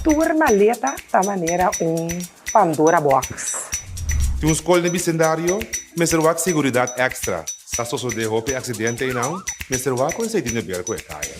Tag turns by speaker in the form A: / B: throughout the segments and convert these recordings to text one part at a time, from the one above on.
A: Tur maleta ta manera un Pandora box.
B: Tin un skol den bisendario? Mester wak seguridat èkstra. Sa sosodé hopi aksidente einan? Mester wak ku esei tin de ber ku e kaya.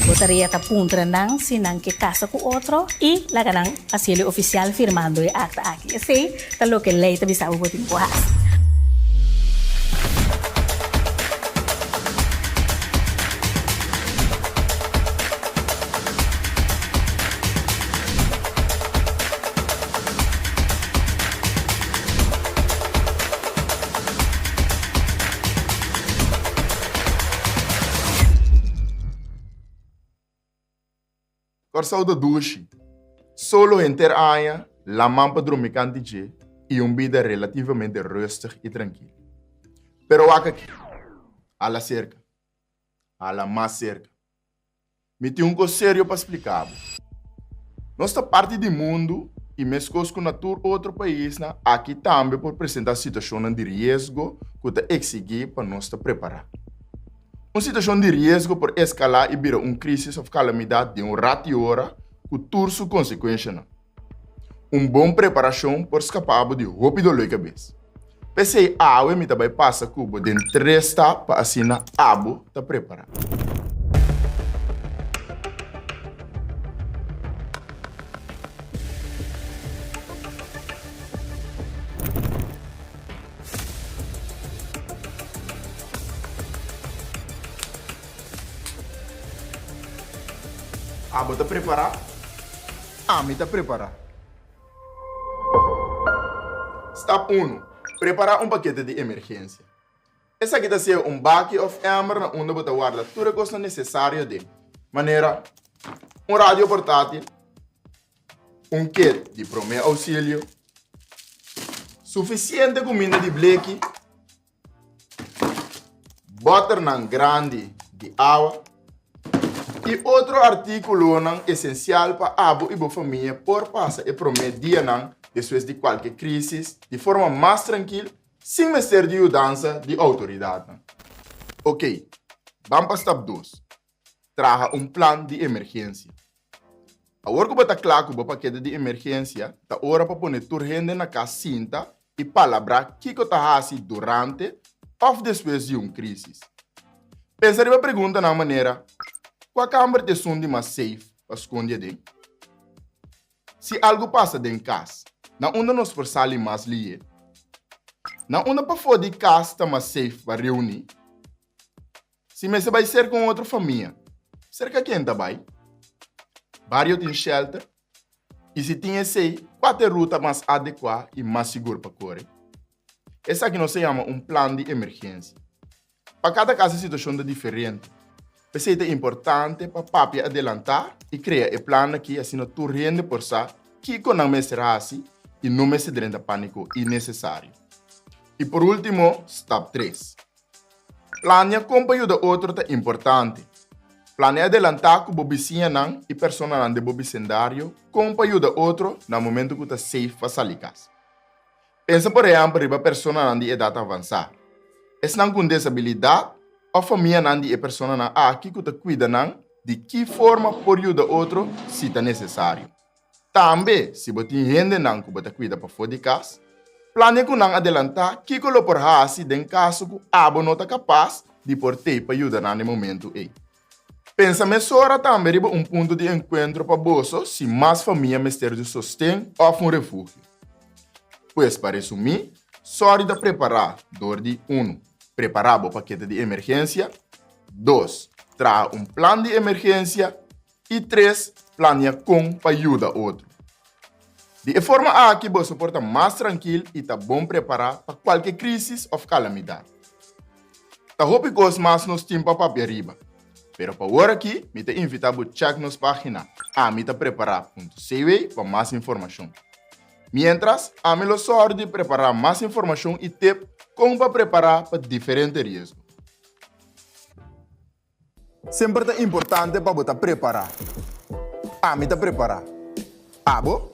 C: Bo tarea ta puntra nan si nan ke kasa ku otro i laga nan hasiel e ofisial firmando e akta aki. Esei ta loke lei ta bisa bo bo tin ku hasi.
D: Kòrsou ta dushi. Solo henter aña, laman pa drumi kanti dje i un bida relativamente rustig i trankil. Pero wak aki. Hala serka. Hala mas serka. Mi tin un kos serio pa splika bo. Nos ta parti di mundu i meskos ku na tur otro paisnan, aki tambe por presentá situashonnan di riesgo ku ta eksigí pa nos ta prepará. Un situashon di riesgo por eskalá i bira un krísis òf kalamidat den un rat di ora ku tur su konsekuenshanan. Un bon preparashon por skapa bo di hopi doló di kabes. P'esei awe mi ta bai pasa ku bo den tres stap pa asina abo ta prepará. Abo ta prepará? Ami ta prepará. Stap unu, Prepará un pakete di emergensia. Esaki ta sea un baki òf èmber na unda bo ta warda tur e kosnan nesesario den, manera un radio portátil, un kit di promé ousilio, sufisiente kuminda di bleki, bòternan grandi di awa i otro artíkulonan esensial pa abo i bo famia por pasa e promé dianan despues di kualke krísis di forma mas trankil sin mester di yudansa di outoridatnan. Oké, ban pa stap dos, traha un plan di emergensia. Awor ku bo ta kla ku bo pakete di emergensia, ta ora pa pone tur hende na kas sinta i palabrá kiko ta hasi durante òf despues di un krísis. Pensa riba preguntanan manera, Kua kamber ta esun di mas safe pa skonde aden? Si algu pasa den kas, na unda nos por sali mas lihe? Na unda pafó di kas ta mas safe pa reuní? Si mester bai serka un otro famia, serka ken ta bai? Bario tin shelter? I si tin esei, kua ta e ruta mas adekuá i mas sigur pa kore? Esaki nos ta yama un plan di emergensia. Pa kada kas e situashon ta diferente. P'esei ta importante pa papia adelantá i krea e plan aki asina tur hende por sa kiko nan mester hasi i no mester drenta pániko innesesario. I por último, stap tres. Plania kon pa yuda otro ta importante. Plania adelantá ku bo bisiñanan i personanan den bo bisendario kon pa yuda otro na momentu ku ta safe pa sali kas. Pensa por ehèmpel riba personanan di edat avansá, esnan ku un desabilidat òf famianan di e personanan aki ku ta kuida nan di ki forma por yuda otro si ta nesesario. Tambe, si bo tin hendenan ku bo ta kuida pafó di kas, plania ku nan adelantá kiko lo por hasi den kaso ku abo no ta kapas di por tei pa yuda nan den momentu ei. Pensa mesora tambe riba un punto di enkuentro pa boso si mas famia mester di sosten òf un refugio. Pues pa resumí, sòri ta prepará dor di, unu, prepará bo pakete di emergensia, dos, traha un plan di emergensia, I tres, plania kon pa yuda otro. Di e forma aki boso por ta mas trankil i ta bon prepará pa kualke krísis òf kalamidat. Ta hopi kos mas nos tin pa papia riba, pero pa wor aki mi ta invitá bo chèk nos página amitaprepará.cw pa mas informashon. Miéntras, ami lo sòru di prepará mas informashon i tep kon pa prepará pa diferente riesgo. Semper ta importante pa bo ta prepará. Ami ta prepará. Abo?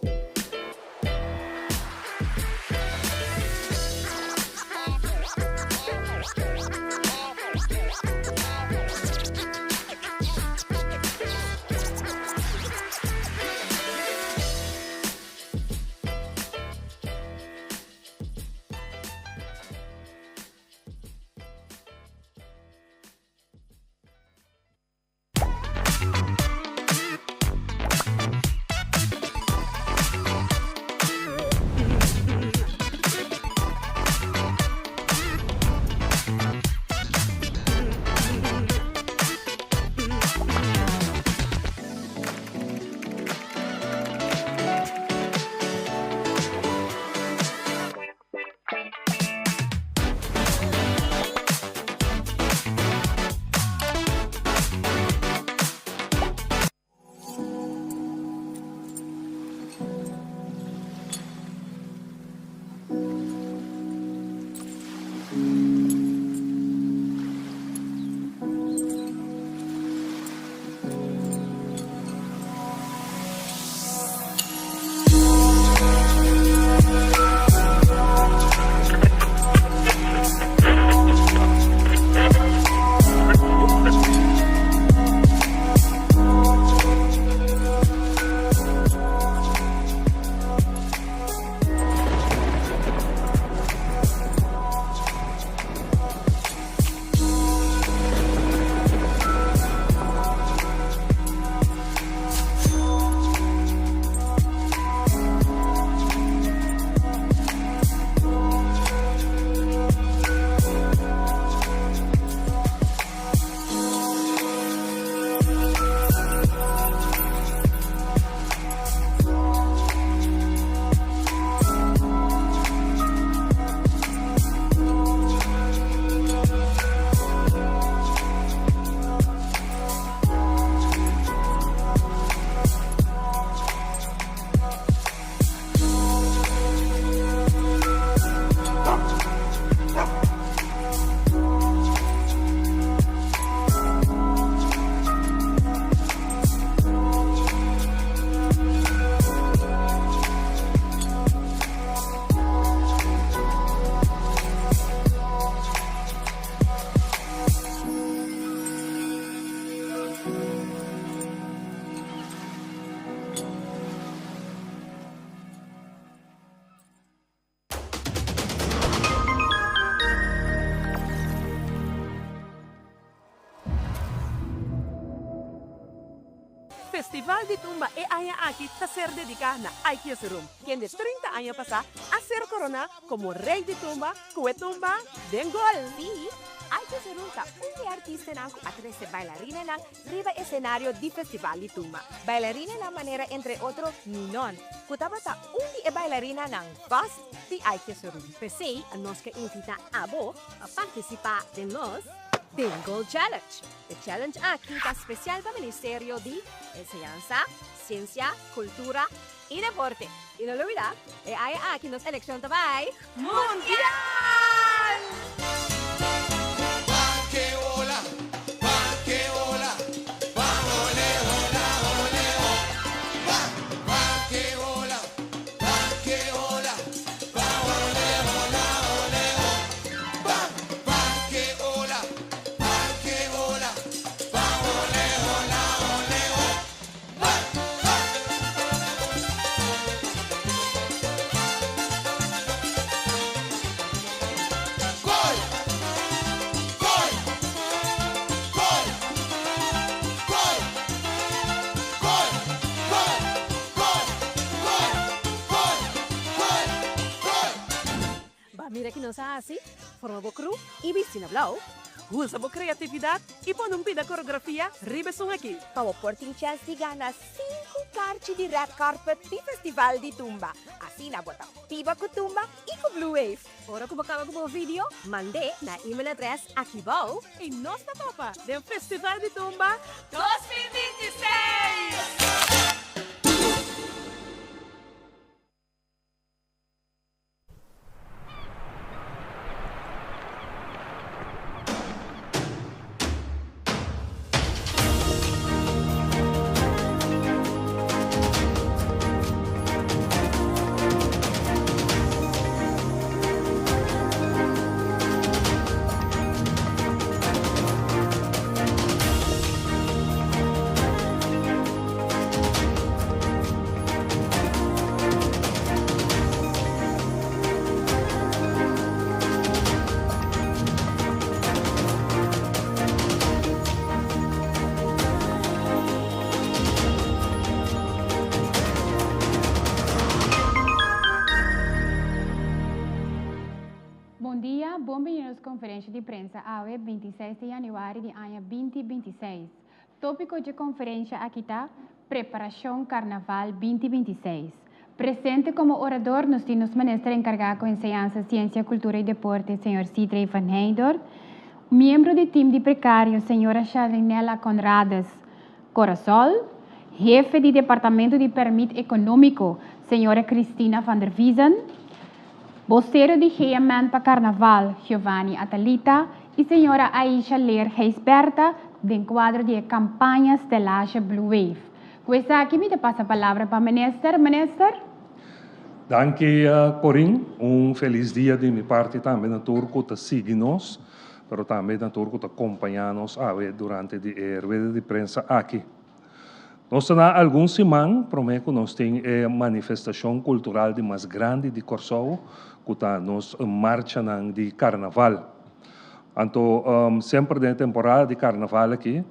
E: Festival di Tumba e aña aki ta ser dediká na Ike Jesurum, kende 30 aña pasá a ser koroná komo Rei di Tumba ku e tumba Den Gol.
F: Sí, Ike Jesurum ta un di e artistanan ku a trese bailarinanan riba esenario di Festival di Tumba. Bailarinanan manera entre otro Ninon, ku tabata un di e bailarinanan vast di Ike Jesurum.
G: P'esei nos ke invitá abo pa partisipá den nos Den Gol Challenge. E challenge aki ta spesial pa Ministerio di Enseñansa, Siensia, Kultura i Deporte. I no lubidá, e aña aki nos elekshon ta bai
E: Mundial!
G: Ba mira ki nos a hasi, forma bo kru i bisti na blou.
E: Usa bo kreatividat i pone un pida koreografia riba esun aki.
F: Pa bo por tin chèns di gana sinku karchi di red carpet di Festival di Tumba. Asina bo ta biba ku tumba i ku Blue Wave.
G: Ora ku bo kaba ku bo video, mand'é na email adrès aki bou.
E: I nos ta topa den Festival di Tumba 2026!
H: konferensia di prensa awe 26 di yanüari di aña 2026. Tópiko di konferensia aki ta Preparashon Karnaval 2026. Presente komo orador nos tin minister enkargá ku Enseñansa, Siensia, Kultura i Deporte, señor Sithree van Heydoorn, miembro di tim di prekario, señora Sharinella Conrades Corasol, hefe di Departamento di Pèrmit Ekonómiko, señora Cristina van der Wiesen, bosero di GMN pa Karnaval, Giovanni Atalita, i señora Aisha Leer Gijsberta, den kuadro di kampaña Stellage Blue Wave. Ku esaki mi ta pasa palabra pa minister. Minister?
I: Danki, Corinne. Un felis dia di mi parti tambe na tur ku ta sigui nos, pero tambe na tur ku ta kompañá nos durante e rueda di prensa aki. Nos tin algun siman, promé ku nos tin e manifestashon kultural di mas grandi di Kòrsou, ku ta nos marcha di karnaval. Anto, semper den temporada di karnaval aki,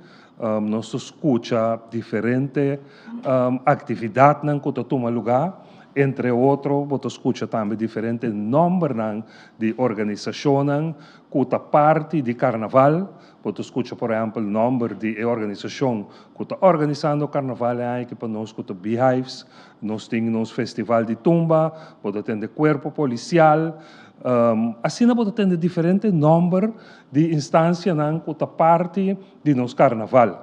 I: nos ta skucha diferente aktividat ku ta tuma lugá, entre otro, bo ta skucha tambe diferente nòmber di organisashon ku ta parti di karnaval. Bo ta skucha, por ehèmpel, nòmber di organisashon ku ta organisando karnaval aki pa nos, ku ta Beehives, nos tin nos festival di tumba, bo ta tende kuerpo polisial, asina bo ta tende diferente nòmber di instansia ku ta parti di nos karnaval.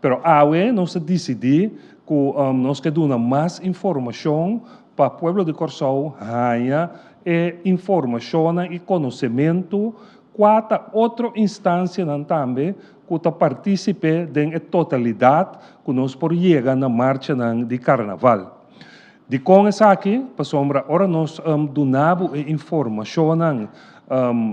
I: Pero awe nos a disidí ku nos ke duna mas informashon pa pueblo di Kòrsou haña e informashon i konosementu kua otro instansia tambe ku ta partísipe den totalidat ku nos por yega na marcha di karnaval. Dikon esaki, pasombra, ora nos duna bo informashon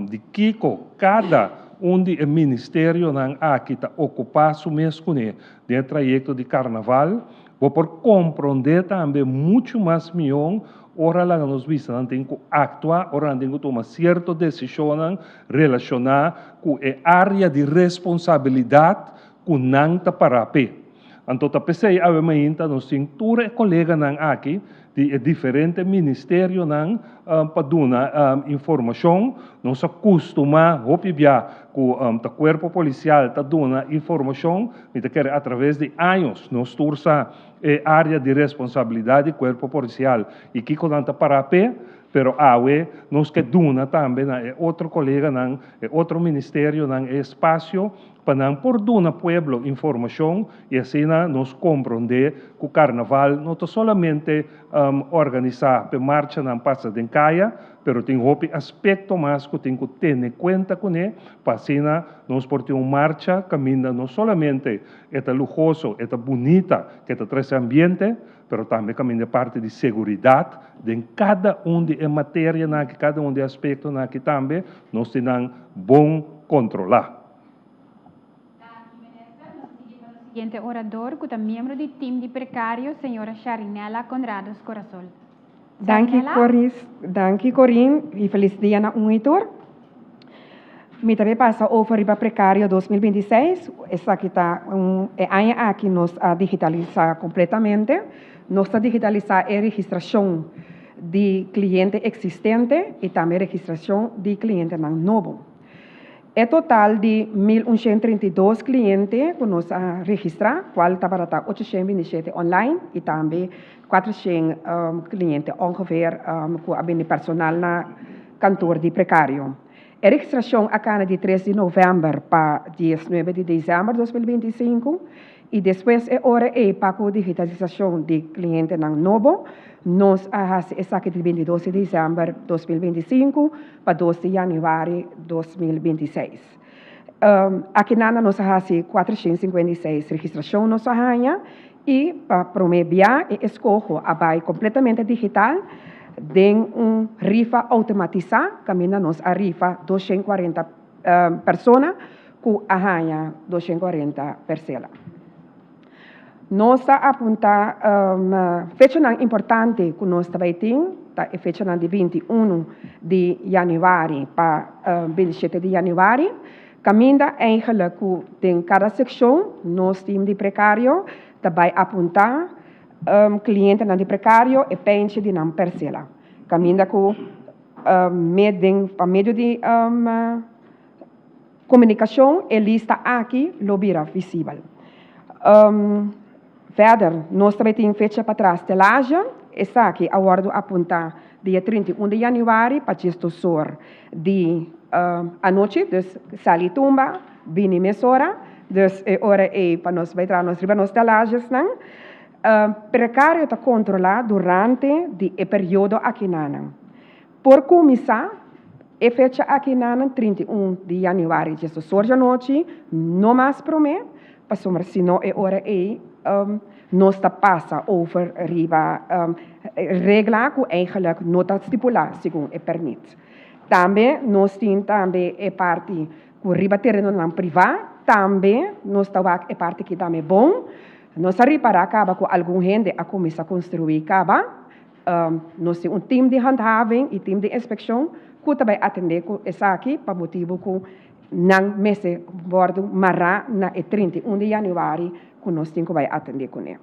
I: di kiko kada un di e ministerionan aki ta okupá su mes kuné den trayekto di karnaval, bo por komprondé tambe muchu mas mihó ora laga nos bisa nan tin ku aktua, ora nan tin ku tuma sierto desishon relashoná ku e área di responsabilidat ku nan ta pará p'e. Anto, ta p'esei awe mainta nos tin tur koleganan aki di diferente ministerionan pa duna informashon. Nos a kustumá hopi bia ku ta kuerpo polisial ta duna informashon, mi ta kere atraves di aña nos tur sa e área di responsabilidat di kuerpo polisial i kiko nan ta pará p'e, pero awe nos ke duna tambe na otro koleganan, otro ministerionan espasio pa nan por duna pueblo informashon i asina nos komprondé ku karnaval no ta solamente organisá pa marchanan pasa den kaya, pero tin hopi aspekto mas ku tin ku tene kuenta kuné, pa asina nos por tin un marcha kaminda no solamente ta luhoso, ta bunita, ku ta trese ambiente, pero tambe kaminda parti di seguridat, den kada un di e materianan aki, kada un di e aspektonan aki tambe, nos tin bon kontrolá.
H: Siguiente orador, ku ta miembro di tim di prekario, señora Sharinella Conrados Corasol.
J: Danki, Coris. Danki, Corinne. I felis dia na un i tur. Mi tambe pasa over riba prekario 2026. Esaki ta un aña aki nos a digitalisá kompletamente. Nos a digitalisá e registrashon di kliente eksistente i tambe registrashon di klientenan nobo. E total di 1.132 kliente ku nos a registrá, kual tabata 827 online i tambe 400 kliente ongeveer ku a bini personal na kantor di prekario. E registrashon a kana di 3 di novèmber pa 19 di desèmber 2025 i despues e ora ei pa ku digitalisashon di klientenan nobo, nos a hasi esaki di 22 di desèmber 2025 pa 2 di yanüari 2026. Aki nan nos a hasi 456 registrashon nos a haña i pa promé bia e eskoho a bai kompletamente digital den un rifa outomatisá, kaminda nos a rifa 240 persona ku a haña 240 persela. Nos a apuntá fecha importante ku nos tambe tin, ta fecha di 21 di yanüari pa 27 di yanüari. Kaminda eigenlijk ku den kada sekshon nos tim di prekario tambe apuntá klientenan di prekario e penshi di nan persela. Kaminda ku pa medio di Komunikashon, e lista aki lo bira visibel. Verder, nos tambe tin fecha pa traha stelazje. Esaki a wòrdu apuntá dia 31 di yanüari pa 12 or di anochi. Dus sali tumba, bini mesora. Dus e ora ei pa nos bai traha nos riba nos stelazjesnan. Prekario ta kontrolá durante di e periodo akinan. Por kuminsá e fecha akinan 31 di yanüari 12 or di anochi, no mas promé, pasobra sino e ora ei nos ta pasa over riba regla ku eigenlijk no ta stipulá segun e pèrmit. Tambe nos tin tambe e parti ku riba terenonan privá, tambe nos ta wak e parti aki tambe bon. Nos a ripará kaba ku algun hende a kuminsá konstruí kaba. Nos tin un team di handhaving i team di inspekshon ku ta bai atendé ku esaki pa motibu ku nan mester wòrdu mará na e 31 di yanüari ku nos tin ku bai atendé kuné.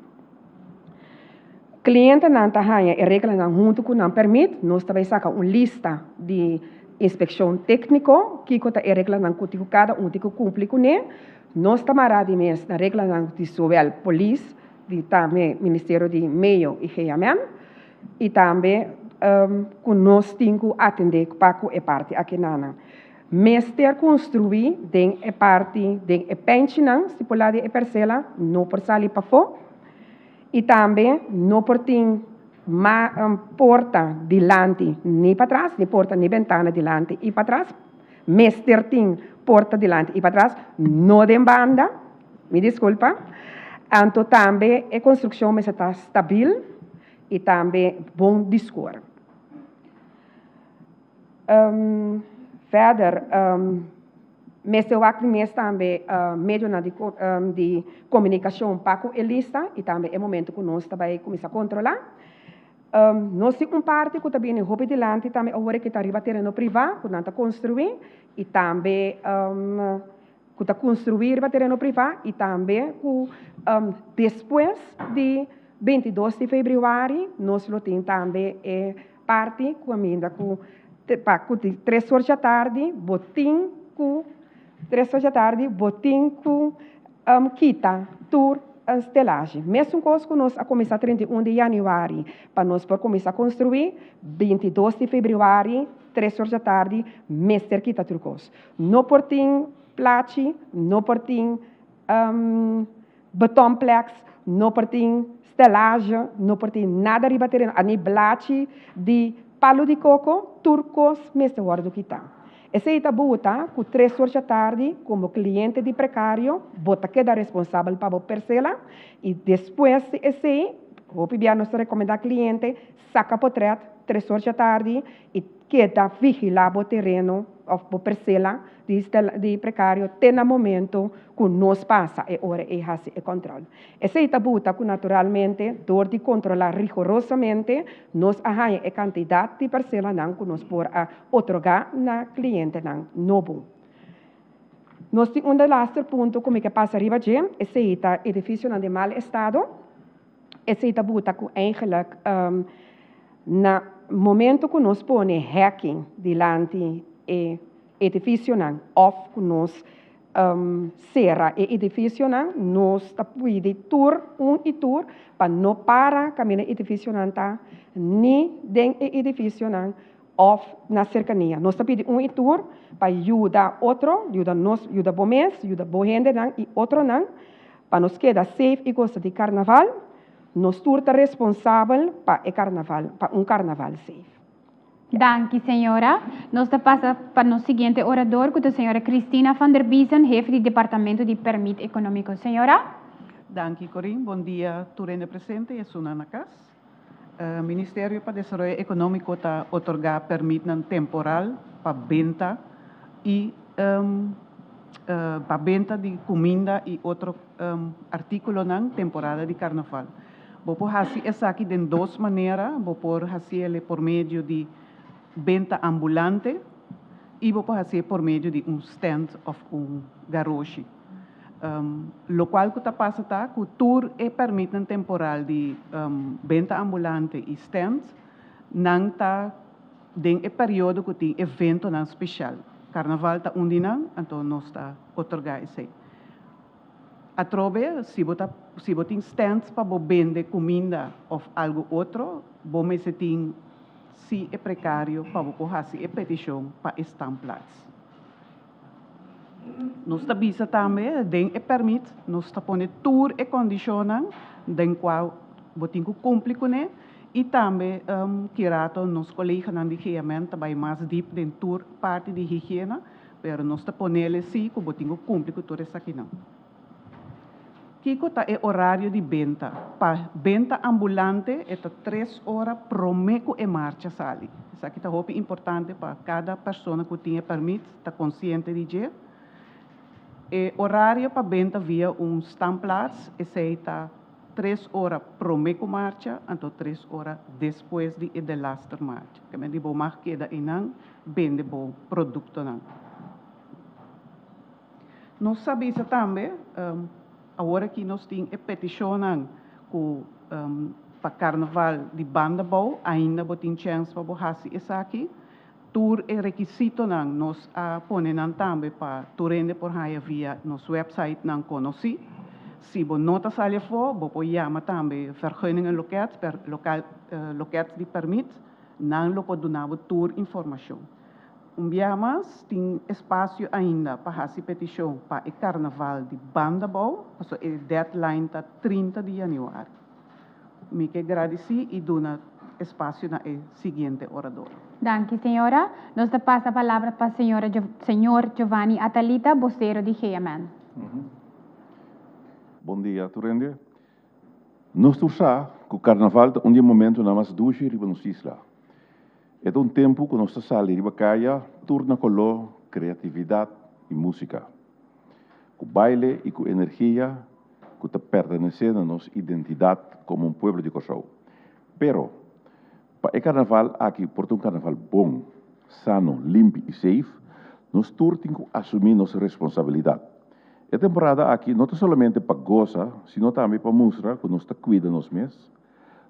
J: Klientenan ta haña e reglanan huntu ku nan pèrmit. Nos ta bai saka un lista di inspekshon tékniko, kiko ta e reglanan ku tin ku kada un tin ku kumpli kuné. Nos ta mará di mes na reglanan di zowel polis, di tambe Ministerio di Medio i GMN i tambe ku nos tin ku atendé pa ku e parti akinan. Mester konstruí den e parti, den e pènchinan stipulá di e persela, no por sali pafó. I tambe no por tin ma porta dilanti ni patras, ni porta ni bentana dilanti i patras. Mester tin porta dilanti i patras, no den banda, mi diskulpa. Anto tambe e konstrukshon mester ta stabil i tambe bon di skor. Verder, mester wak di mes tambe medionan di di komunikashon pa ku e lista i tambe e momento ku nos ta bai kuminsá kontrolá. Nos tin un parti ku ta bini hopi dilanti tambe awor ku ta riba tereno privá ku nan ta konstruí i tambe ku ta konstruí riba tereno privá i tambe ku despues di 22 di febrüari nos lo tin tambe e parti ku kaminda ku pa ku 3 or di atardi bo tin ku 3 or di atardi bo tin ku kita tur stelazje. Mesun kos ku nos a kuminsá 31 di yanüari pa nos por kuminsá konstruí, 22 di febrüari 3 or di atardi mester kita tur kos. No por tin plachi, no por tin betonplex, no por tin stelazje, no por tin nada riba tereno, ni blachi di palu di koko, tur kos mester wòrdu kitá. Esei ta buta ku 3 or di atardi komo kliente di Prekario, bo ta keda responsabel pa bo persela i despues di esei, hopi bia nos ta rekomendá kliente saka portrèt 3 or di atardi i keda vigilá bo tereno òf bo persela di Prekario te na momento ku nos pasa e ora e hasi e kòntròl. Esei ta buta ku naturalmente, dor di kontrolá rigorosamente, nos a haña e kantidat di perselanan ku nos por a otorgá na klientenan nobo. Nos tin un laatste punto ku mi ke pasa riba dje, esei ta edifisionan den mal estado. Esei ta buta ku eigenlijk na momento ku nos pone hekking dilanti e edifisionan òf ku nos sera e edifisionan, nos ta pidi tur un i tur pa no para kaminda edifisionan ta, ni den e edifisionan òf na serkania. Nos ta pidi un i tur pa yuda otro, yuda nos, yuda bo mes, yuda bo hendenan i otronan, pa nos keda safe i gosa di karnaval. Nos tur ta responsabel pa e karnaval, pa un karnaval safe.
H: Danki, señora. Nos ta pasa pa nos siguiente orador, ku ta señora Cristina van der Biesen, hefe di Departamento di Pèrmit Ekonómiko. Señora?
K: Danki, Corinne. Bon dia, tur hende presente i esunnan na kas. Ministerio pa Desaroyo Ekonómiko ta otorgá pèrmitnan temporal pa benta i pa benta di kuminda i otro artíkulonan temporada di karnaval. Bo por hasi esaki den dos manera. Bo por hasié por medio di benta ambulante i bo por hasié por medio di un stand òf un garoshi. Lokual ku ta pasa ta ku tur e pèrmitnan temporal di benta ambulante i stand nan ta den e periodo ku tin eventonan spesial. Karnaval ta un di nan, anto nos ta otorgá esei. Atrobe, si bo ta si bo tin stands pa bo bende kuminda òf algu otro, bo mester tin si e prekario pa bo por hasi e petishon pa e standplaats. Nos ta bisa tambe den e pèrmit nos ta pone tur e kondishonnan den kua bo tin ku kumpli kuné i tambe ki rato nos koleganan di GMN ta bai mas dip den tur parti di higiena, pero nos ta ponele si ku bo tin ku kumpli ku tur esakinan. Kiko ta e orario di benta? Pa benta ambulante e ta tres ora promé ku e marcha sali. Esaki ta hopi importante pa kada persona ku tin e pèrmit ta konsiente di dje. E orario pa benta via un standplaats esei ta tres ora promé ku marcha anto tres ora despues di e delaster marcha. Kementi bo mag keda einan bende bo produktonan. Nos sa bisa tambe, awor aki nos tin e petishonnan ku pa karnaval di banda bou, ainda bo tin chèns pa bo hasi esaki. Tur e rekisitonan nos a pone nan tambe pa tur hende por haña via nos wèpsaitnan konosí. Si bo no ta sali afó, bo por yama tambe Vergunningenloket, lokal loket di pèrmit, nan lo por duna bo tur informashon. Un biaha mas, tin espasio ainda pa hasi petishon pa e karnaval di Bandabou, pasobra e deadline ta 30 di yanüari. Mi ke gradisí i duna espasio na e siguiente orador.
H: Danki, señora. Nos ta pasa palabra pa señora señor Giovanni Atalita, bosero di GMN.
L: Bon dia tur hende. Nos tur sa ku karnaval ta un di e momentunan mas dushi riba nos isla. E ta un tempu ku nos ta sali riba kaya tur na koló, kreatividat i músika. Ku baile i ku energia ku ta pertenesé na nos identidat komo un pueblo di Kòrsou. Pero, pa e karnaval aki por ta un karnaval bon, sano, limpi i seif, nos tur tin ku asumí nos responsabilidat. E temporada aki no ta solamente pa gosa, sino tambe pa mustra ku nos ta kuida nos mes,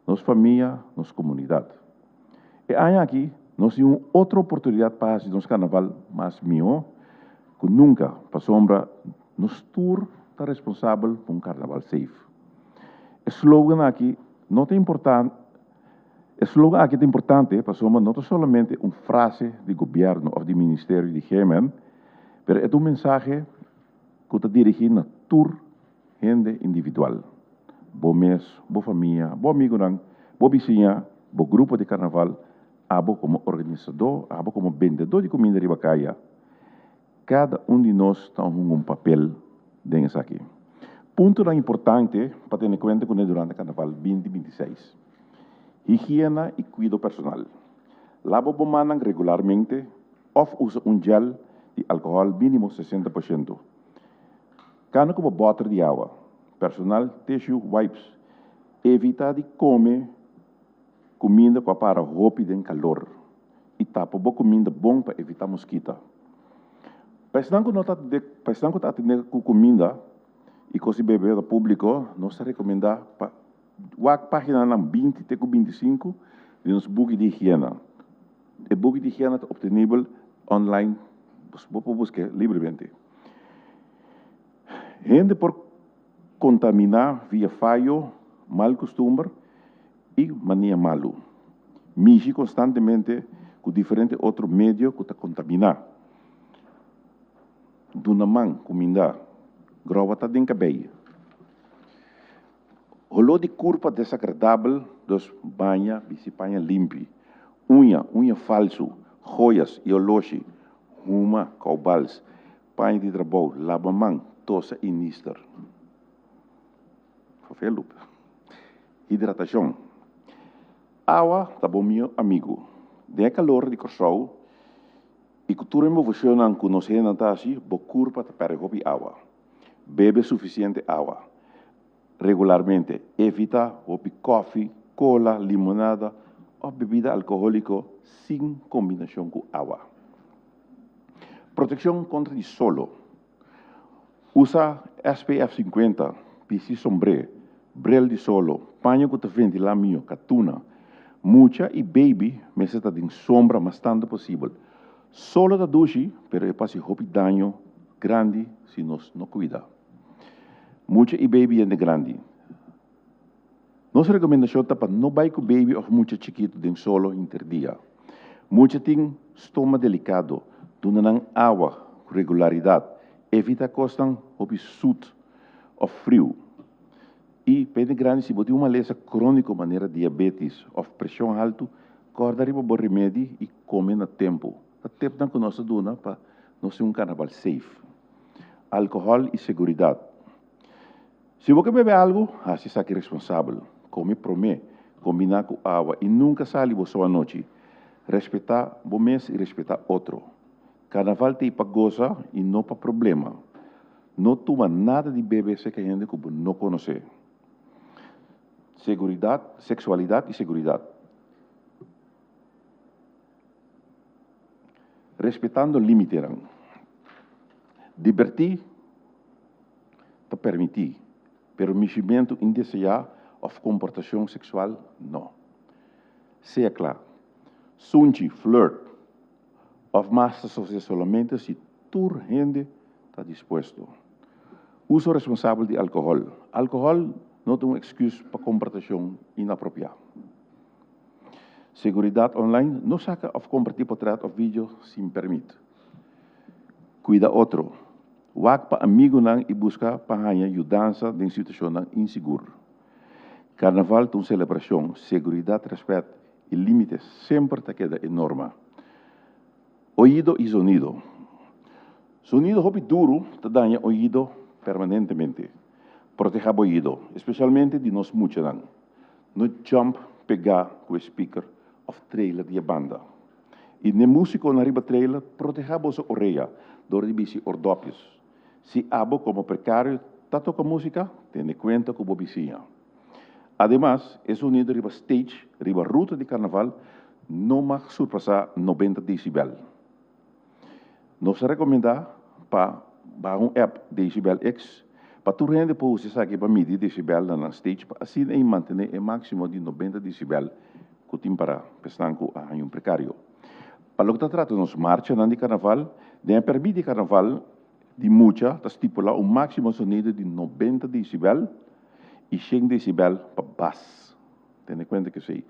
L: nos famia, nos komunidat. E aña aki nos tin un otro oportunidat pa hasi nos karnaval mas mihó ku nunka pasobra nos tur ta responsabel pa un karnaval safe. E slogan aki no ta importa E slogan aki ta importante pasobra no ta solamente un frase di gobièrnu òf di ministerio di GMN, pero e ta un mensahe ku ta dirigí na tur hende individual, bo mes, bo famia, bo amigunan, bo bisiña, bo grupo di karnaval, abo komo organisadó, abo komo bendedó di kuminda riba kaya. Kada un di nos ta hunga un papel den esaki. Puntonan importante pa tene kuenta kuné durante karnaval 2026. Higiena i kuido personal. Laba bo mannan regularmente òf usa un gel di alkohòl mínimo 60%. Kana ku bo bòter di awa, personal tissue wipes. Evitá di kome kuminda ku a para hopi den kalor i tapa bo kuminda bon pa evitá moskita. Pa esnan ku no ta pa esnan ku ta atendé ku kuminda i kos di bebe na públiko, nos ta rekomendá pa wak páginanan 20 te ku 25 di nos buki di higiena. E buki di higiena ta optenibel online, bo por busk'é libremente. Hende por kontaminá via fayo, mal kustumber i mania malu. Mishi konstantemente ku diferente otro medio ku ta kontaminá. Duna man, kumindá. Groba ta den kabei. Holó di kurpa desagradabel, dus baña, bisti paña limpi. Uña, uña falsu, joyas i oloshi, huma, koubals, paña di trabou, laba man, tosa i nister. Verveelloop. Hidratashon. Awa ta bo mihó amigu. Den e kalor di Kòrsou i ku tur e moveshonnan ku nos hendenan ta hasi, bo kurpa ta pèrdè hopi awa. Bebe sufisiente awa regularmente. Evita hopi kòfi, kola, limonada òf bebida alkohóliko sin kombinashon ku awa. Protekshon kontra di solo. Usa SPF 50, bisti sombré, bril di solo, paña ku ta ventilá mihó, katuna. Mucha i beibi mester ta den sombra mas tantu posibel. Solo ta dushi, pero e por hasi hopi daño grandi si nos no kuida. Mucha i baby hende grandi. Nos rekomendashon ta pa no bai ku baby òf mucha chikitu den solo hinter dia. Mucha tin stoma delikado, duna nan awa ku regularidat, evita kosnan hopi sut òf friu. I pa hende grandi si bo tin un malesa króniko manera diabetis òf preshon haltu, kòrda riba bo remedi i kome na tempu. Ta tepnan ku nos ta duna pa nos tin un karnaval safe. Alkohòl i seguridat. Si bo ke bebe algu, hasi esaki responsabel. Kome promé, kombiná ku awa i nunka sali bo so anochi. Respetá bo mes i respetá otro. Karnaval t'ei pa gosa i no pa problema. No tuma nada di bebe serka hende ku bo no konosé. Seguridat, seksualidat i seguridat. Respetando límitenan. Dibertí ta permití, pero mishimentu indeseá òf komportashon seksual no. Sea kla. Sunchi, flirt, òf mas ta sosodé solamente si tur hende ta dispuesto. Uso responsabel di alkohòl. Alkohòl no ta un èksküs pa komportashon inapropiá. Seguridat online, no saka òf kompartí potrèt òf video sin pèrmit. Kuida otro. Wak pa amigunan i buska pa haña yudansa den situashonnan insigur. Karnaval ta un selebrashon, seguridat, rèspèt i límite semper ta keda e norma. Oido i zonido. Zonido hopi duru ta daña oido permanentemente. Protehá bo oido, espesialmente di nos muchanan. No jump pegá ku e speaker òf trailer di e banda. I n'e músikonan riba trailer, protehá boso orea dor di bisti ordòpjes. Si abo komo prekario ta toka músika, tene kuenta ku bo bisiña. Ademas, e sonido riba stage riba ruta di karnaval no mag surpasá 90 desibel. Nos ta rekomendá pa baha un app Decibel X pa tur hende por usa esaki pa midi decibel na nan stage pa asina ei mantené e máksimo di 90 decibel ku tin pará pa esnan ku a haña un prekario. Pa loke ta trata nos marchanan di karnaval, den e pèrmit di karnaval di mucha ta stipulá un máksimo sonido di 90 decibel i 100 decibel pa bas. Tene kuenta ku esei.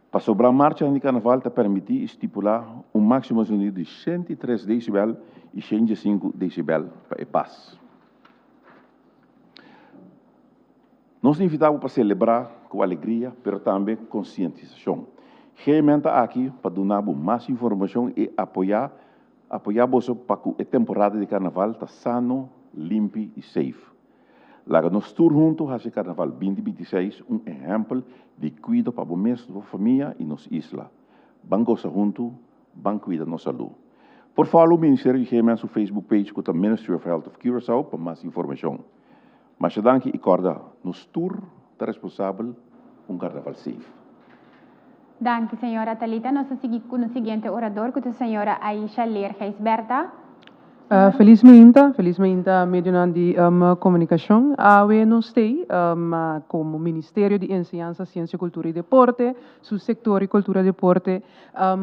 L: Pasobra marchanan di karnaval ta permití i stipulá un máksimo sonido di 103 decibel i 105 decibel pa e bas. Nos ta invitá bo pa selebrá ku alegria, pero tambe konsientisashon. GMN ta aki pa duna bo mas informashon i apoyá apoyá boso pa ku e temporada di karnaval ta sano, limpi i safe. Laga nos tur huntu hasi Karnaval 2026 un ehèmpel di kuido pa bo mes, bo famia i nos isla. Ban gosa huntu, ban kuida nos salú. Por follow Ministerio di GMN su Facebook page ku ta Ministry of Health of Curaçao pa mas informashon. Masha danki i kòrda, nos tur ta responsabel un Karnaval safe.
H: Danki señora Thalita. Nos ta sigui ku nos siguiente orador ku ta señora Aisha Leer Gijsbertha.
M: Felis mainta, felis mainta medionan di komunikashon. Awe nos stay komo Ministerio di Enseñansa, Siensia, Kultura i Deporte, su sektor di Kultura i Deporte,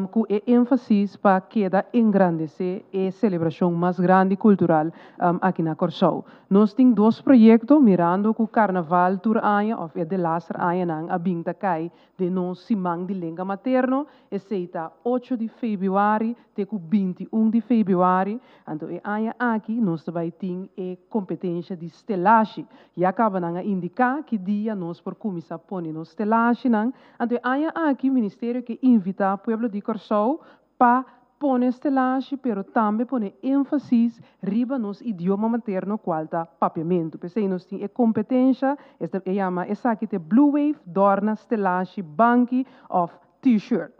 M: ku e énfasis pa keda engrandesé e selebrashon mas grandi kultural aki na Kòrsou. Nos tin dos proyekto mirando ku karnaval tur aña òf e delaster añanan a bin ta kai Den nos siman di lenga materno, esei ta ocho di febrüari te ku 21 di febrüari, anto e aña aki nos ta bai tin e kompetensha di stelashi. Ya kaba nan a indiká ki dia nos por kuminsá pone nos stelashinan, anto e aña aki ministerio ke invitá pueblo di Kòrsou pa pone stelashi pero tambe pone énfasis riba nos idioma materno kual ta papiamentu. P'esei nos tin e kompetensha, esta e yama esaki t'e Blue Wave Dòrna Stelashi Banki òf T-shirt.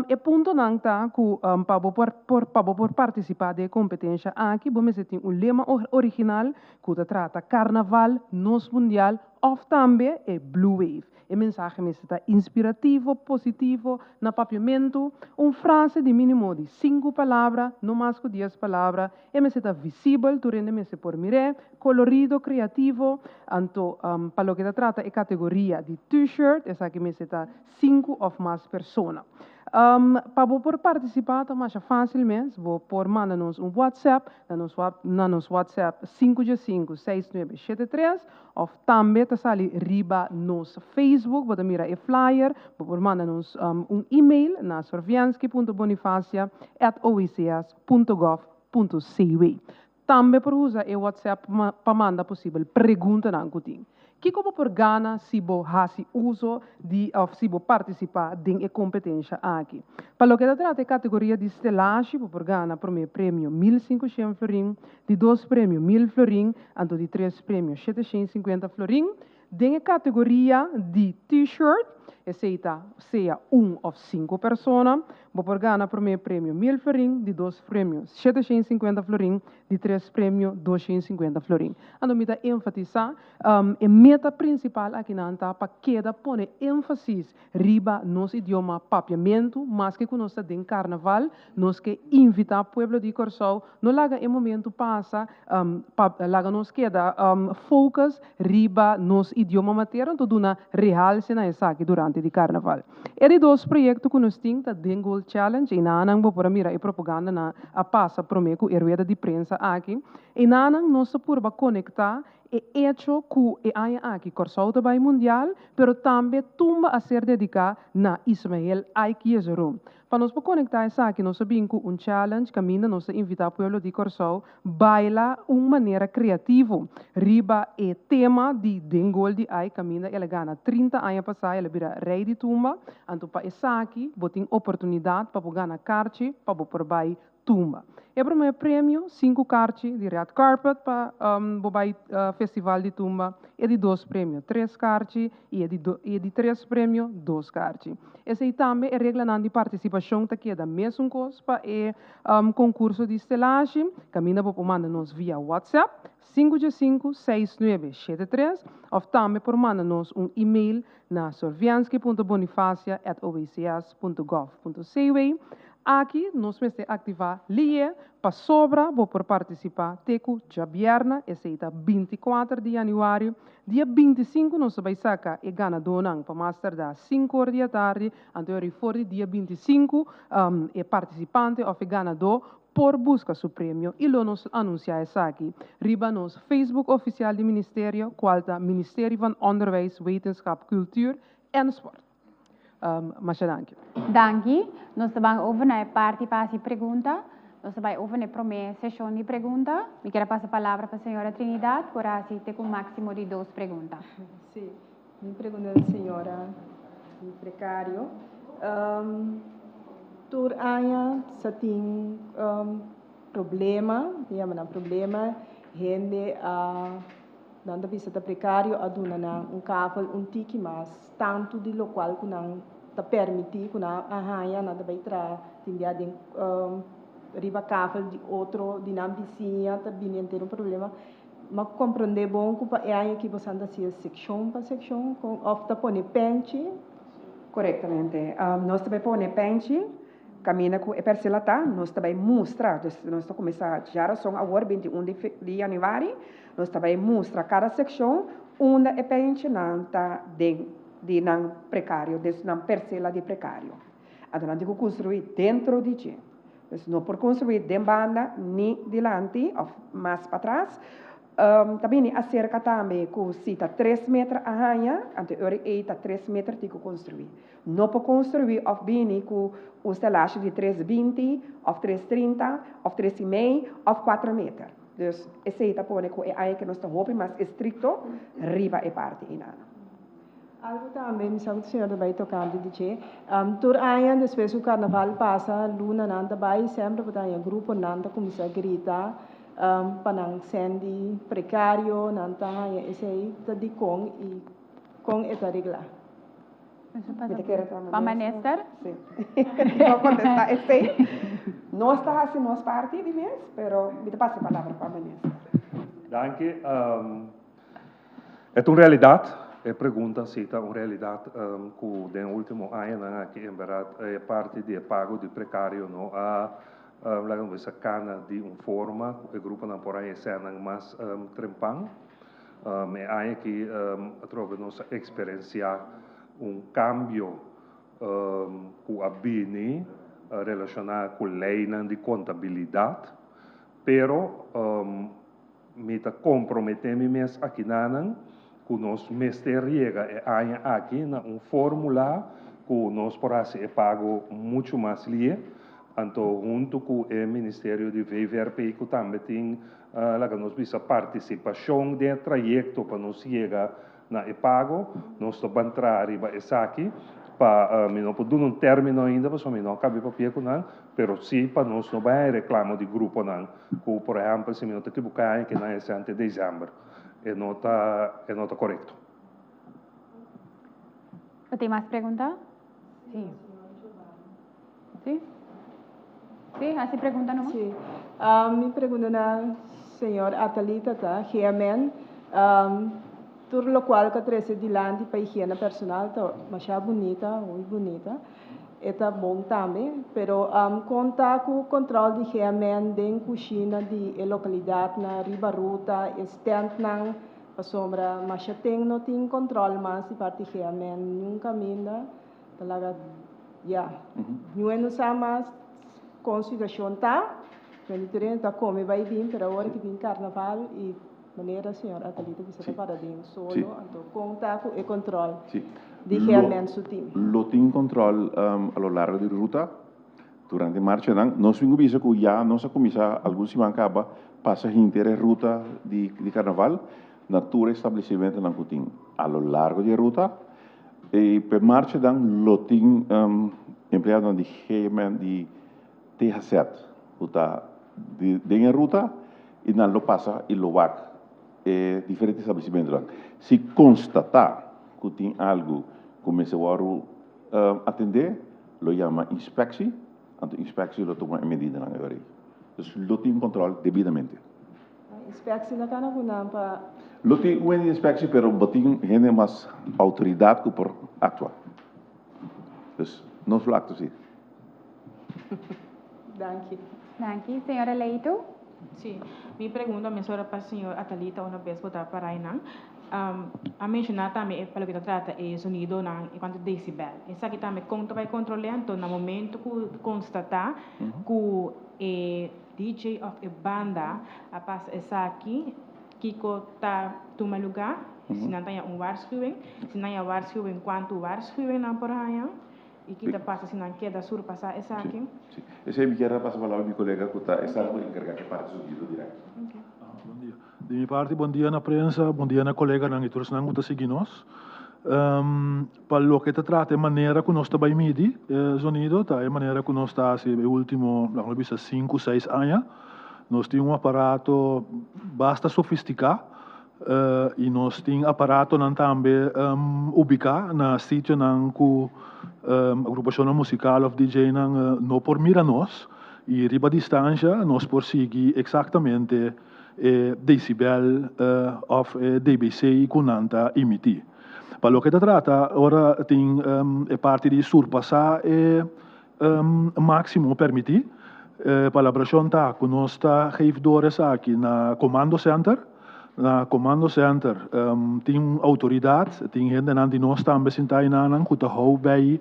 M: E puntonan ta ku pa bo por por pa bo por partisipá den e kompetensha aki bo mester tin un lema original ku ta trata Karnaval, Nos Mundial òf tambe e Blue Wave. E mensahe mester ta inspirativo, positivo, na papiamentu, un frase di mínimo di sinku palabra, no mas ku dies palabra, e mester ta visibel, tur hende mester por mir'é, kolorido, kreativo. Anto, pa loke ta trata e kategoria di T-shirt, esaki mester ta sinku òf mas persona. Pa bo por partisipá ta masha fásil mes, bo por manda nos un WhatsApp na nos na nos WhatsApp sinku dje sinku seis nuebe shete tres òf tambe ta sali riba nos Facebook, bo ta mira e flyer, bo por manda nos un email na sorviansky punto bonifacia at oics punto gov punto cw. Tambe por usa e WhatsApp pa manda posibel preguntanan ku tin. Kiko bo por gana si bo hasi uso di òf si bo partisipá den e kompetensha aki? Pa loke ta trata e kategoria di stelashi bo por gana promé premio 1500 florin, di dos premio 1000 florin, anto di tres premio 750 florin. Den e kategoria di T-shirt, esei ta sea un òf sinku persona, bo por gana promé premio 1000 florin, di dos premio 750 florin, di tres premio 250 florin. Anto mi ta enfatisá, e meta prinsipal akinan ta pa keda pone énfasis riba nos idioma papiamentu, maske ku nos ta den karnaval, nos ke invitá pueblo di Kòrsou no laga e momentu pasa pa laga nos keda focus riba nos idioma materno, anto duna rehalse na esaki durante di karnaval. E di dos proyekto ku nos tin ta Den Gold Challenge, einanan bo por a mira e propaganda nan a pasa promé ku e rueda di prensa aki. Einanan nos ta purba konektá E echo ku e aña aki Kòrsou ta bai Mundial, pero tambe tumba a ser dediká na Ismael Ike Jezeroen. Pa nos por konektá esaki nos a bin ku un challenge kaminda nos ta invitá pueblo di Kòrsou baila un manera kreativo riba e tema di Den Gol di Ike kaminda el a gana 30 aña pasá el a bira Rei di Tumba. Anto pa esaki bo tin oportunidat pa bo gana karchi pa bo por bai tumba. E promé premio, sinku karchi di red carpet pa bo bai festival di tumba, e di dos premio tres karchi i e di e di tres premio dos karchi. Esei tambe e reglanan di partisipashon ta keda mesun kos pa e konkurso di stelashi, kaminda bo por manda nos via WhatsApp, sinku dje sinku, seis nuebe, shete tres, òf tambe por manda nos un email na sorviansky punto bonifacia at ocs punto gov punto cw. Aki nos mester aktivá lié pasobra bo por partisipá te ku djabièrnè, esei ta 24 di yanüari. Dia 25 nos ta bai saka e ganadónan pa mas tardá sinku or di atardi, anto e for di dia 25 e partisipante òf e ganadó por buska su premio i lo nos anunsiá esaki riba nos Facebook ofisial di Ministerio, kual ta Ministerie van Onderwijs, Wetenschap, Cultuur en Sport. Masha danki.
H: Danki. Nos ta ban over na e parti pa hasi pregunta. Nos ta bai over na e promé seshon di pregunta. Mi kier a pasa palabra pa señora Trinidad por hasi te ku máksimo di dos pregunta.
N: Sí, mi pregunta ta señora Precario. Tur aña sa tin problema, mi yama nan problema, hende a Nan ta bisa ta prekario a duna nan un kavel un tiki mas tantu di lokual ku nan ta permití ku nan a haña, nan ta bai traha tin bia den riba kavel di otro di nan bisiña ta bini henter un problema. Mi a komprondé bon ku pa e aña aki boso ta hasi sekshon pa sekshon kon òf ta pone pènchi?
J: Korektamente. Nos ta bai pone pènchi Kaminda ku e persela ta, nos ta bai mustra, dus nos ta kuminsá djarason awor, 21 di di yanüari, nos ta bai mustra kada sekshon unda e penchenan ta den di nan prekario, des nan persela di prekario. Anto nan tin ku konstruí dentro di dje. Dus no por konstruí den banda ni dilanti òf mas patras. Ta bini aserka tambe ku si ta tres meter a haña, anto e ora ei ta tres meter tin ku konstruí. No por konstruí òf bini ku un stelashi di tres 20 òf tres 30 òf tres i mei òf kuater meter. Dus esei ta pone ku e aña ke nos ta hopi mas estrikto riba e parti einan.
N: Algu tambe mi sa ku señor ta bai tokante di dje. Tur aña despues ku karnaval pasa lunanan ta bai semper bo ta haña gruponan ta kuminsá grita pa nan sendi prekario, nan ta haña esei ta dikon i kon e ta reglá.
J: Mi ta kere ta
H: Pa minister.
J: Sí. Mi por contesta esey. Nos ta haci nos parti di mes, pero mi ta pasa e palabra pa minister.
I: Danki. E ta un realidad, e pregunta si ta un realidad cu den ultimo añanan aki en berdad e parti di e pago di precario no a laga nos bisa cana di un forma cu e gruponan por a hesé nan mas trempan. E aña aki atrobe nos a experiencia un cambio. Ku a bini relashoná ku leinan di kontabilidat, pero mi ta komprometé mi mes akinanan ku nos mester yega e aña aki na un fórmula ku nos por hasi e pago muchu mas lie, anto huntu ku e ministerio di VVRP ku tambe tin laga nos bisa partisipashon den e trayekto pa nos yega Na e pago, nos ta ban traha riba esaki pa, mi no por duna un término ainda pasobra mi no a kabi papia ku nan, pero sí pa nos no bai haña reklamo di gruponan ku, por ehèmpel, si mi no ta ekiboká aña ke nan hese ante desèmber. E no ta, e no ta korekto.
H: Bo tin mas pregunta? Sí. Sí? Sí, hasi pregunta numa.
N: Sí. Mi pregunta na señor Atalita ta, GMN, tur locual cu a trece dilanti pa higiena personal ta masha bunita, muy bunita. E ta bon tambe, pero con ta cu control di GMN den cushina di e localidadnan riba ruta, e standnan, pasobra masha ten no tin control mas di parti GMN niun caminda. Ta laga ya. Ñue no sa mas kon situashon ta. Bende tur ta kome bai bin, pero awor ki bin karnaval i manera señor Atalita bisa ta para den solo, anto kon ta ku e kontrol di GMN su tim?
L: Lo tin kontrol a lo largo di ruta durante marchanan. Nos tin ku bisa ku ya nos a kuminsá algun siman kaba pasa hinter e ruta di karnaval na tur establesimentonan ku tin a lo largo di e ruta. E p'e marchanan lo tin empleadonan di GMN di THZ ku ta den e ruta i nan lo pasa i lo wak e diferente establesimentonan. Si konstatá ku tin algu ku mester wòrdu atendé lo yama inspeksi, anto inspeksi lo tuma e medidanan e ora ei. Dus lo tin kòntròl debidamente.
N: Inspectie na cana cu nan pa.
L: Lo tin un hende inspectie pero bo tin hende mas autoridad cu por actua. Dus nos lo actua si.
N: Danki.
H: Danki. Señora Leito.
O: Si. Mi pregunta mesora pa señor Atalita una bes bo ta para einan. A menciona tambe pa loke ta trata e zonidonan en cuanto decibel. Esaki tambe con ta bay control'e anto na momento cu constata cu e DJ of e banda a pasa esaki, kiko ta tuma luga, si nan ta haña un waarschuwing, si nan haña waarschuwing kuantu waarschuwing nan por haña i ki ta pasa si nan keda surpasá esaki.
L: Sí, esei mi kier a pasa palabra mi kolega ku ta esnan ku enkargá ku e parti sonido direkto.
P: Bon dia. Di mi parti bon dia na prensa, bon dia na koleganan i tur esnan ku ta sigui nos. Pa loke ta trata e manera ku nos ta bai midi e zonido ta e manera ku nos ta hasi e ultimo, laga nos bisa, sinku, seis aña. Nos tin un aparato basta sofistiká i nos tin aparatonan tambe ubiká na sitionan ku agrupashonnan musikal òf DJ-nan no por mira nos i riba distansha nos por sigui eksaktamente e decibel of e dBc ku nan ta emití. Pa loke ta trata ora tin e parti di surpasá e máksimo permití, e palabrashon ta ku nos ta geef door esaki na Comando Center. Na Comando Center tin un outoridat, tin hendenan di nos tambe sintá einanan ku ta hou bei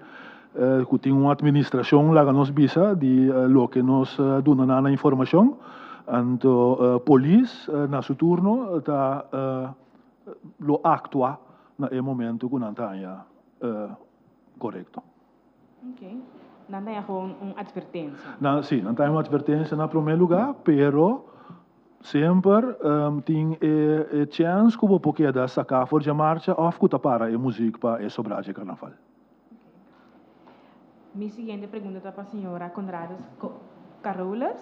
P: ku tin un administrashon laga nos bisa di loke nos duna nan na informashon. Anto polis na su turno ta lo aktua na e momento ku nan ta haña korekto.
O: Ok. Nan ta haña gewoon un atvertensia.
P: Nan, sí, nan ta haña un atvertensia na promé lugá, pero semper tin e chèns ku bo por keda saká for dje marcha òf ku ta para e muzik pa e sobrá dje karnaval.
O: Mi siguiente pregunta ta pa señora Conradus Carolus.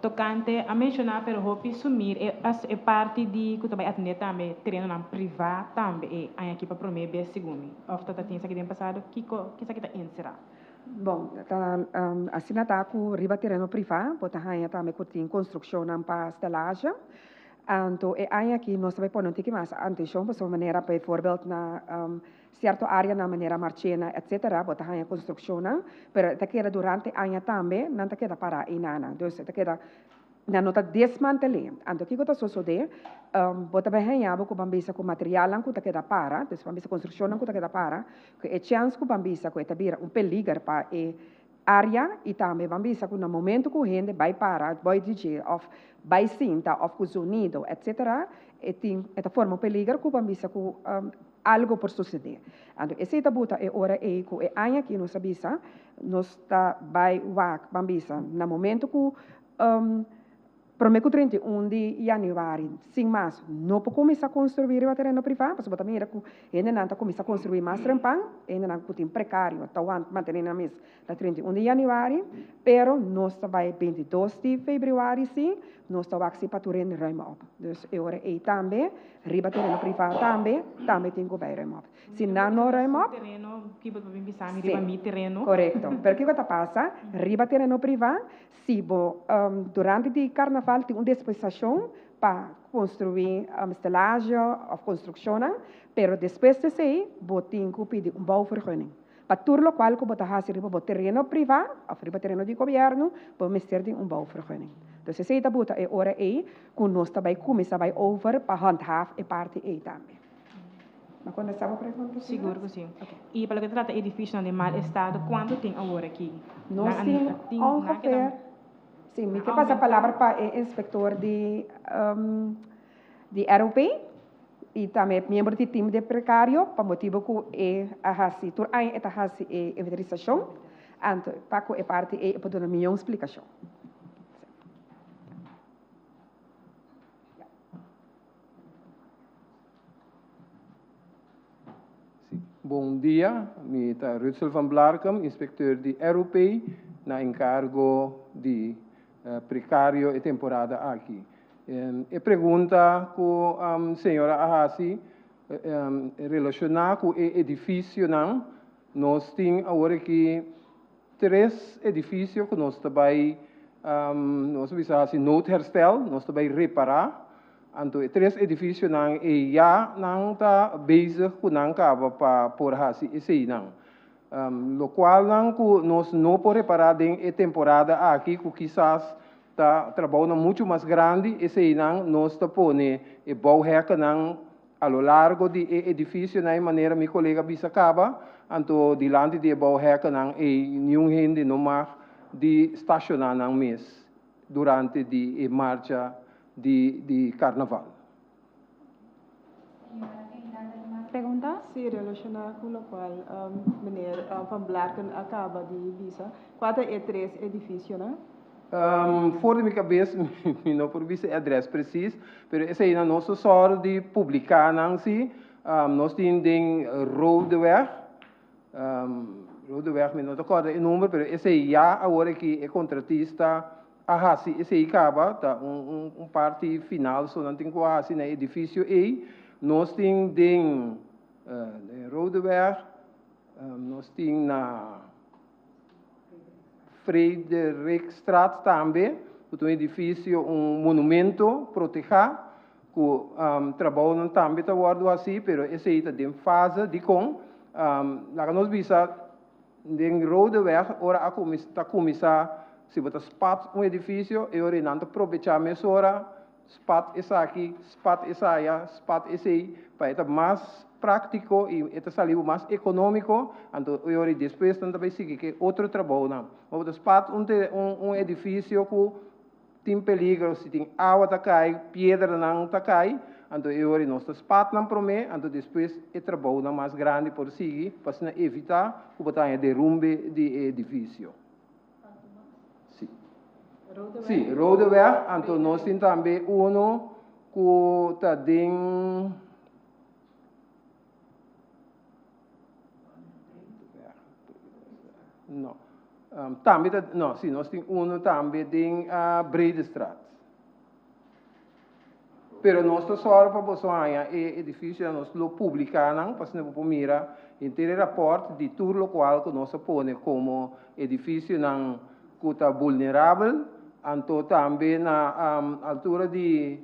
O: Tocante, a menciona pero hopi sumir e e parti di cu ta bay atende tambe terenonan priva tambe e aña aki pa prome bes segun mi. Of ta ta tin esaki den pasado? Kico esaki ta encera?
J: Bon, ta asina ta cu riba tereno priva bo ta haña tambe cu tin construccionnan pa stelage. Anto e aña aki nos ta bay pone un tiki mas atencion pasobra manera bijvoorbeeld na Sierto areanan manera Marchena etc. Bo ta haña konstrukshonnan, pero e ta keda durante aña tambe nan ta keda pará einanan. Dus e ta keda Nan no ta desmantel'é. Anto kiko ta sosodé? Bo ta bai haña bo ku ban bisa ku materialnan ku ta keda para, dus ban bisa konstrukshonnan ku ta keda para, ku e chèns ku ban bisa ku e ta bira un peliger pa e área i tambe ban bisa ku na momentu ku hende bai para boi di dje òf bai sinta òf ku zonido etsetera e tin e ta forma un peliger ku ban bisa ku algo por sosodé. Anto esei ta buta e ora ei ku e aña aki nos a bisa nos ta bai wak ban bisa na momentu ku Prome ku 31 di yanüari, sin mas, no por kuminsá konstruí riba tereno privá, pasobra bo ta mira ku hendenan ta kuminsá konstruí mas trempan, hendenan ku tin prekario ta wanta mantené nan mes ta 31 di yanüari, pero nos ta bai 22 di febrüari sí, nos ta wak si pa tur hende ruim op. Dus e ora ei tambe riba tereno privá tambe, tambe tin ku bai ruim op. Si nan no ruim op.
O: Tereno, kibo ta bin bisa mi riba mi tereno?
J: Korekto. Pero kiko ta pasa? Riba tereno privá, Si bo durante di karnaval tin un disposashon pa konstruí stelazje òf konstrukshonnan, pero despues di esei bo tin ku pidi un bouwvergunning. Pa tur lokual ku bo ta hasi riba bo tereno privá òf riba tereno di gobièrnu, bo mester tin un bouwvergunning. Dus esei ta buta e ora ei ku nos ta bai kuminsá bai over pa handhaaf e parti ei tambe. Ma contesta bo pregunta, señora?
O: Sigur cu si. Y pa loke ta trata edificionan den mal estado, cuanto tin awor aki?
J: Nos tin ongeveer, si, mi ke pasa palabra pa e inspector di di ROP y tambe miembro di team de precario pa motibo cu e a haci, tur aña e ta haci e inventarisacion, anto pa cu e parti ey e por duna miyon splicacion.
Q: Bon dia, mi ta Rutsel van Blarcum, inspecteur di ROP na encargo di precario e temporada aki. E pregunta cu señora a haci relaciona cu e edificionan, nos tin awor aki tres edificio cu nos ta bay, nos ta bisa haci noodherstel, nos ta bay repara. Anto e tres edificionan ey ya nan ta bezig cu nan caba pa por haci eseynan. Locualnan cu nos no por repara den e temporada aki cu kisas ta trabounan mucho mas grandi, eseynan nos ta pone e bouwhekkennan A lo largo di e edificionan e manera mi colega a bisa caba, anto dilanti di e bouwhekkennan ey niun hende no mag di staciona nan mes durante di e marcha di di carnaval.
H: Pregunta?
N: Sí, relaciona cu locual meneer Van Blarken a caba di bisa, cua ta e tres edificionan?
Q: For di mi kabes mi no por bisa e adres presis, pero eseinan nos ta sòru di publiká nan si. Nos tin den Rodeweg, Rodeweg mi no ta kòrda e number, pero esei ya awor aki e kontratista a hasi esei kaba, ta un parti final so nan tin ku hasi na e edifisio ei. Nos tin den Rodeweg, nos tin na. Frederikstraat tambe, ku ta un edifisio, un monumento protehá, ku trabounan tambe ta wòrdu hasí, pero esei ta den fase. Dikon? Laga nos bisa den Rodeweg ora a ta kuminsá, si bo ta spat un edifisio, e ora ei nan ta probechá mesora Spat esaki, spat esaya, spat esei, pa e ta mas práktiko i e ta sali bo mas ekonómiko, anto e ora despues nan ta bai sigui ku e otro trabounan. Ma bo ta spat un un edifisio ku tin peligro, si tin awa ta kai, piedranan ta kai, anto e ora nos ta spat nan promé, anto despues e trabounan mas grandi por sigui pa asina evitá ku bo ta haña derumbe di e edifisio. Sí. Sí, Rodeweg, anto nos tin tambe uno ku ta den No. Tambe ta, no, sí, nos tin uno tambe den Bredestraat. Pero nos ta sòru pa boso haña e edifisionan, nos lo publiká nan pa asina bo por mira henter e rapòrt di tur lokual ku nos a pone komo edifisionan ku ta vulnerabel. Anto tambe na altura di,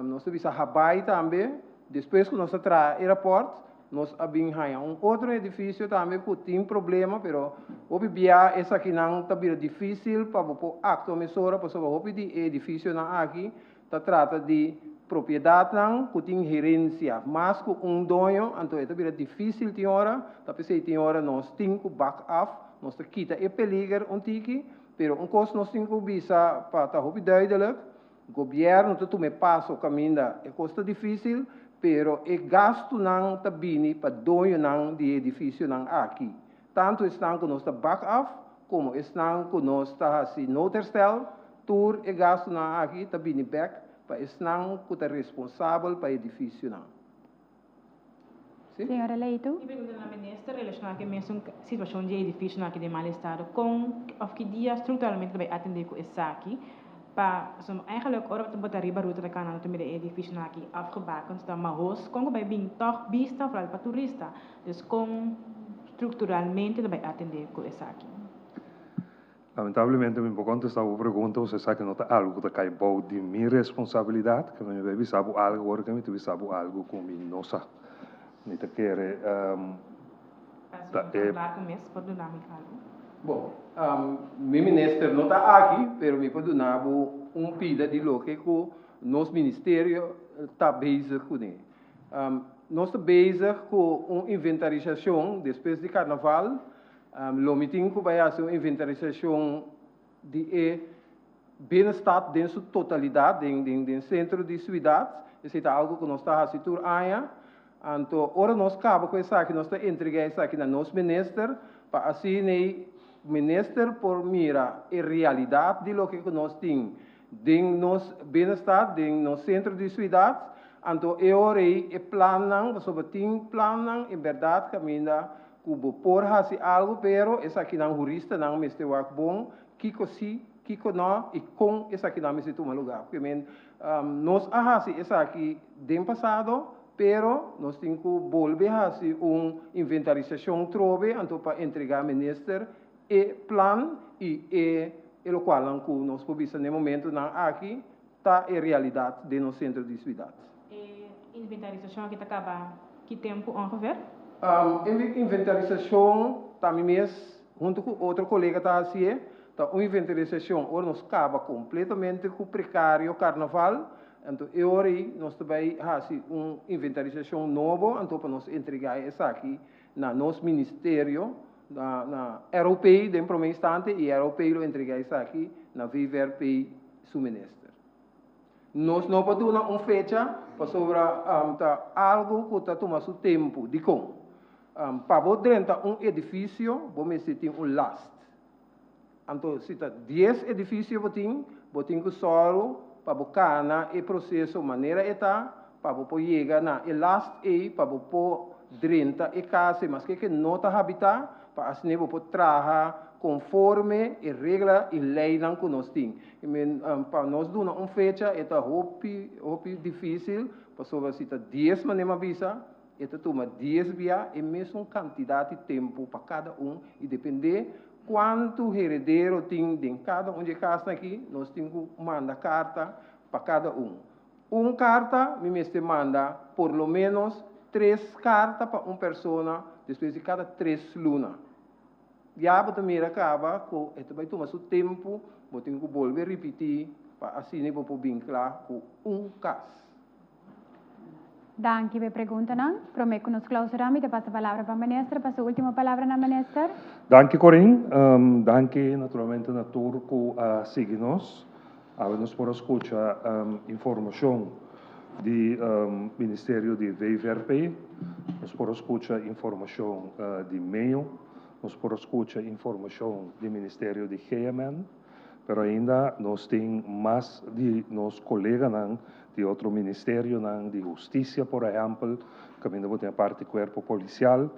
Q: nos ta bisa Habaai tambe, despues ku nos a traha e rapòrt. Nos a bin haña un otro edifisio tambe ku tin problema, pero hopi bia esakinan ta bira difísil pa bo por aktua mesora pasobra hopi di e edifisionan aki ta trata di propiedatnan ku tin herensia, mas ku un doño, anto e ta bira difísil tin ora, ta p'esei tin ora nos tin ku bak af, nos ta kita e peliger un tiki, pero un kos nos tin ku bisa pa ta hopi duidelik, Gobièrnu ta tuma e paso kaminda e kos ta difísil, pero e gastunan ta bini pa doñonan di e edifisionan aki, tantu esnan ku nos ta bak af komo esnan ku nos ta hasi noodherstel, tur e gastunan aki ta bini bèk pa esnan ku ta responsabel pa e edifisionan.
A: Sí.
H: Señora Leito.
O: Mi pregunta na minister relaciona cu e mesun situacion di e edificionan aki den mal estado, con of ki dia structuralmente ta bay atende cu esaki pa, pasobra eigenlijk ora bo ta riba ruta ta cana no ta mira e edificionan aki afgebakend, ta mahos, con cu bay bin toch bista vooral pa turista, dus con structuralmente ta bay atende cu esaki?
I: Lamentablemente mi por contesta bo pregunta pasobra esaki no ta algo cu ta cay bou di mi responsabilidad, cu mi bay bisa bo algo ora cu mi ta bisa bo algo cu mi no sa. Mi ta kere ta e.
Q: Bon, mi minister no ta aki, pero mi por duna bo un pida di loke cu nos ministerio ta bezig cune. Nos ta bezig cu un inventarisacion despues di carnaval. Lo mi tin ku bai hasi un inventarisashon di e binnenstad den su totalidat, den den den sentro di suidat. Esei ta algu ku nos ta hasi tur aña. Anto ora nos kaba ku esaki nos ta entregá esaki na nos minister pa asina e minister por mira e realidat di loke ku nos tin den nos binnenstad, den nos sentro di suidat. Anto e ora ei e plannan, pasobra tin plannan en bèrdat kaminda Ku bo por hasi algu pero esakinan huristanan mester wak bon kiko si, kiko no i kon esakinan mester tuma lugá. Porque men nos a hasi esaki den pasado pero nos tin ku bolbe hasi un inventarisashon trobe anto pa entregá minister e plan i e e lokualnan ku nos por bisa na e momentunan aki ta e realidat den nos sentro di suidat.
O: E inventarisashon aki ta kaba ki tempu ongeveer?
Q: E inventarisashon ta mi mes huntu ku otro kolega ta hasié. Ta un inventarisashon ora nos kaba kompletamente ku prekario karnaval, anto e ora ei nos ta bai hasi un inventarisashon nobo anto pa nos entregá esaki na nos ministerio, na ROP den promé instante i ROP lo entregá esaki na VVRP su minister. Nos no por duna un fecha pasobra ta algu ku ta tuma su tempu. Dikon? Pa bo drenta un edifisio bo mester tin un last. Anto si ta dies edifisio bo tin, bo tin ku sòru pa bo kana e proseso manera e ta pa bo por yega na e last ei pa bo por drenta e kas ei maske ke no ta habitá pa asina bo por traha konforme e regla i leinan ku nos tin. I men pa nos duna un fecha e ta hopi hopi difísil pasobra si ta dies manera mi a bisa e ta tuma dies bia e mesun kantidat di tempu pa kada un i dependé kuantu heredero tin den kada un di e kasnan aki nos tin ku manda karta pa kada un. Un karta mi mester manda por lo ménos tres karta pa un persona despues di kada tres luna. Ya bo ta mira kaba ku e ta bai tuma su tempu, bo tin ku bolbe ripití pa asina bo por bin kla ku un kas.
H: Danki pa e preguntanan. Promé ku nos klausurá mi ta pasa palabra pa Minister pa su último palabranan, Minister.
I: Danki Corin. Danki naturalmente na tur ku a sigui nos. Awe nos por a skucha informashon di Ministerio di VVRP, nos por a skucha informashon di meo, nos por a skucha informashon di Ministerio di GMN, pero ainda nos tin mas di nos koleganan di otro ministerionan, di Hustisia por ehèmpel, kaminda bo tin e parti Kuerpo Polisial,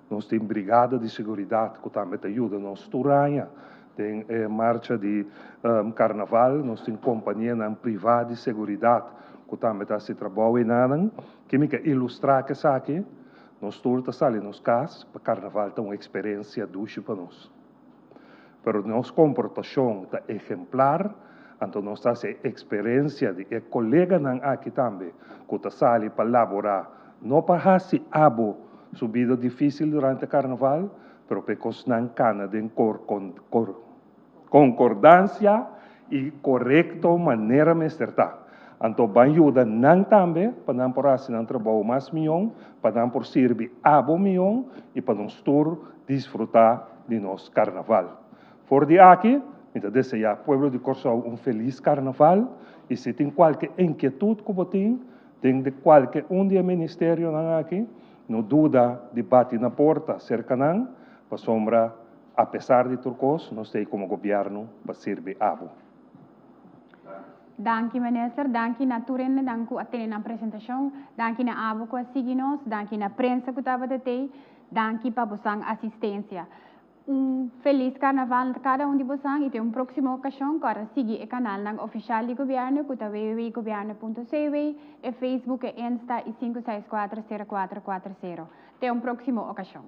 I: nos tin Brigada di Seguridat ku tambe ta yuda nos tur aña Den e marcha di karnaval nos tin kompanianan privá di seguridat ku tambe ta hasi trabou enanan. Ke mi ke ilustrá ku esaki? Nos tur ta sali nos kas pa karnaval ta un eksperensia dushi pa nos. Pero nos komportashon ta ehemplar, anto nos ta hasi e eksperensia di e koleganan aki tambe ku ta sali pa laborá, no pa hasi abo. su bida difísil durante karnaval, pero pa e kosnan kana den kor kor konkordansia i korekto manera mester ta. Anto ban yuda nan tambe pa nan por hasi nan trabou mas mion, pa nan por sirbi abo mion i pa nos tur disfrutá di nos karnaval. For di aki, mi ta deseá pueblo di Kòrsou un felis karnaval i si tin kualke inkietut ku bo tin den di kualke un di e ministerionan aki, no duda di bati na porta serka nan, pasobra apesar di tur kos nos ta ei komo gobièrnu pa sirbi abo.
H: Danki minister, danki na tur hendenan ku a tene nan presentashon, danki na abo ku a sigui nos, danki na prensa ku tabata tei, danki pa bosan asistensia. Un felis karnaval na kada un di bosan i te un próksimo okashon kòrda sigui e kanalnan ofishal di gobièrnu ku ta www.gobierno.cw, e Facebook, e Insta i 564 0440. Te un próksimo okashon.